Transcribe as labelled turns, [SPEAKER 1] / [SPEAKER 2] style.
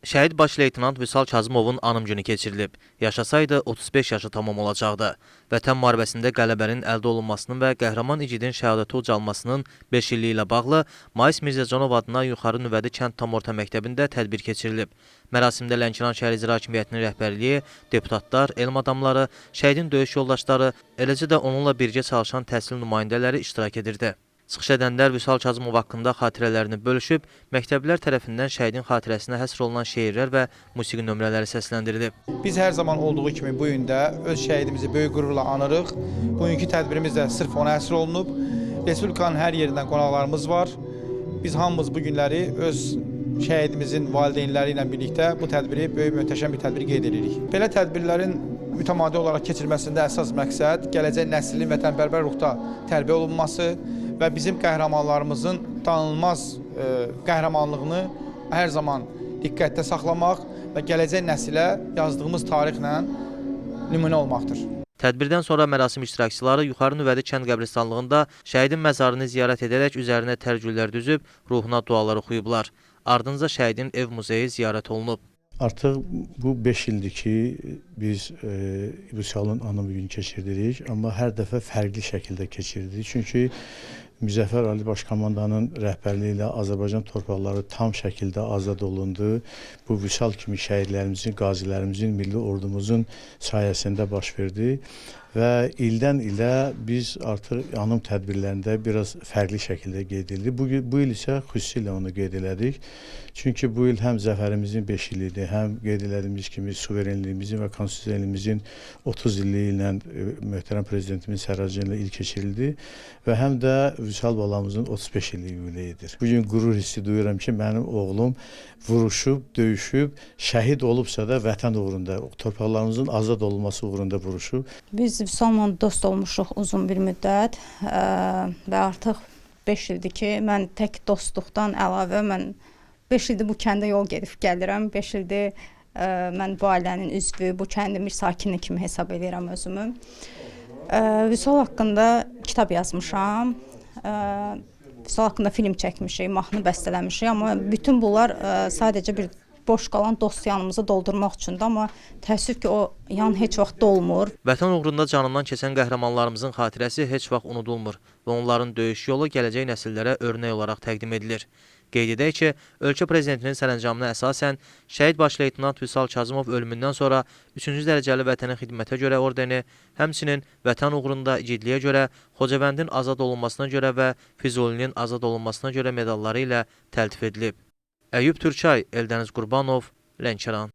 [SPEAKER 1] Şəhid baş leytenant Vüsal Kazımovun anım günü keçirilib. Yaşasaydı 35 yaşı tamam olacaqdı. Vətən müharibəsində qələbənin əldə olunmasının və qəhrəman igidin şəhadəti ucalmasının 5 illiyi ilə bağlı Mais Mirzəcanov adına Yuxarı Nüvədi kənd tam orta məktəbində tədbir keçirilib. Mərasimdə Lənkəran şəhər İcra Hakimiyyətinin rəhbərliyi, deputatlar, elm adamları, şəhidin döyüş yoldaşları, eləcə də onunla birgə çalışan təhsil nümayəndələri iştirak edirdi. Çıxış edənlər Vüsal Kazımov haqqında xatirələrini bölüşüb, məktəblilər tərəfindən şəhidin xatirəsinə həsr olunan şeirlər və musiqi nömrələri səsləndirilib.
[SPEAKER 2] Biz hər zaman olduğu kimi bu gün də öz şəhidimizi böyük qürurla anırıq. Bugünkü tədbirimiz də sırf ona həsr olunub. Respublikanın hər yerindən qonaqlarımız var. Biz hamımız bu günləri öz şəhidimizin valideynləri ilə birlikdə bu tədbiri böyük möhtəşəm bir tədbir qeyd edirik. Belə tədbirlərin mütəmadi olaraq keçirilməsində əsas məqsəd gələcək nəslin vətənpərvər ruhda tərbiyə olunması və bizim qəhrəmanlarımızın danılmaz qəhrəmanlığını hər zaman diqqətdə saxlamaq və gələcək nəsilə yazdığımız tarixlə nümunə olmaqdır.
[SPEAKER 1] Tədbirdən sonra mərasim iştirakçıları Yuxarı Nüvədi kənd qəbristanlığında şəhidin məzarını ziyarət edərək üzərinə tər güllər düzüb, ruhuna dualar oxuyublar. Ardınca şəhidin ev muzeyi ziyarət olunub.
[SPEAKER 3] Artıq bu 5 ildir ki, biz Vüsalın anım günü keçirdirik, amma hər dəfə fərqli şəkildə keçirdik. Çünki Müzəffər Ali Baş Komandanın rəhbərliyi ilə Azərbaycan torpaqları tam şəkildə azad olundu. Bu Vüsal kimi şəhidlərimizin, qazilərimizin, milli ordumuzun sayəsində baş verdi və ildən ilə biz artıq anım tədbirlərində biraz fərqli şəkildə qeyd edildi. Bu il isə xüsusilə onu qeyd elədik. Çünki bu il həm zəfərimizin 5 illiyidir, həm qeyd elədiyimiz kimi suverenliyimizin və konstitusiyamızın 30 illiyi ilə möhtərəm prezidentimizin sərəncamı ilə il keçirildi və həm də Vüsal balamızın 35 illik yubileyidir. Bugün qürur hissi duyuram ki, mənim oğlum vuruşub, döyüşüb, şəhid olubsa da vətən uğrunda, torpaqlarımızın azad olunması uğrunda vuruşub.
[SPEAKER 4] Biz Vüsalla dost olmuşuq uzun bir müddət və artıq 5 ildir ki, mən tək dostluqdan əlavə mən 5 ildir bu kəndə yol gedib gəlirəm. 5 ildir mən bu ailənin üzvü, bu kəndin bir sakini kimi hesab edirəm özümü. Vüsal haqqında kitab yazmışam. Vüsal haqqında film çəkmişik, mahnı bəstələmişik, amma bütün bunlar sadəcə bir boş qalan dost yanımızı doldurmaq üçündür, amma təəssüf ki, o yan heç vaxt dolmur.
[SPEAKER 1] Vətən uğrunda canından keçən qəhrəmanlarımızın xatirəsi heç vaxt unudulmur və onların döyüş yolu gələcək nəsillərə örnək olaraq təqdim edilir. Qeyd edək ki, ölkə prezidentinin sərəncamına əsasən şəhid baş leytenant Vüsal Kazımov ölümündən sonra 3-cü dərəcəli vətənə xidmətə görə ordeni, həmçinin vətən uğrunda igidliyə görə, Xocavəndin azad olunmasına görə və Füzulinin azad olunmasına görə medalları ilə təltif edilib. Əyyub Türkay, Eldəniz Qurbanov, Lənkəran.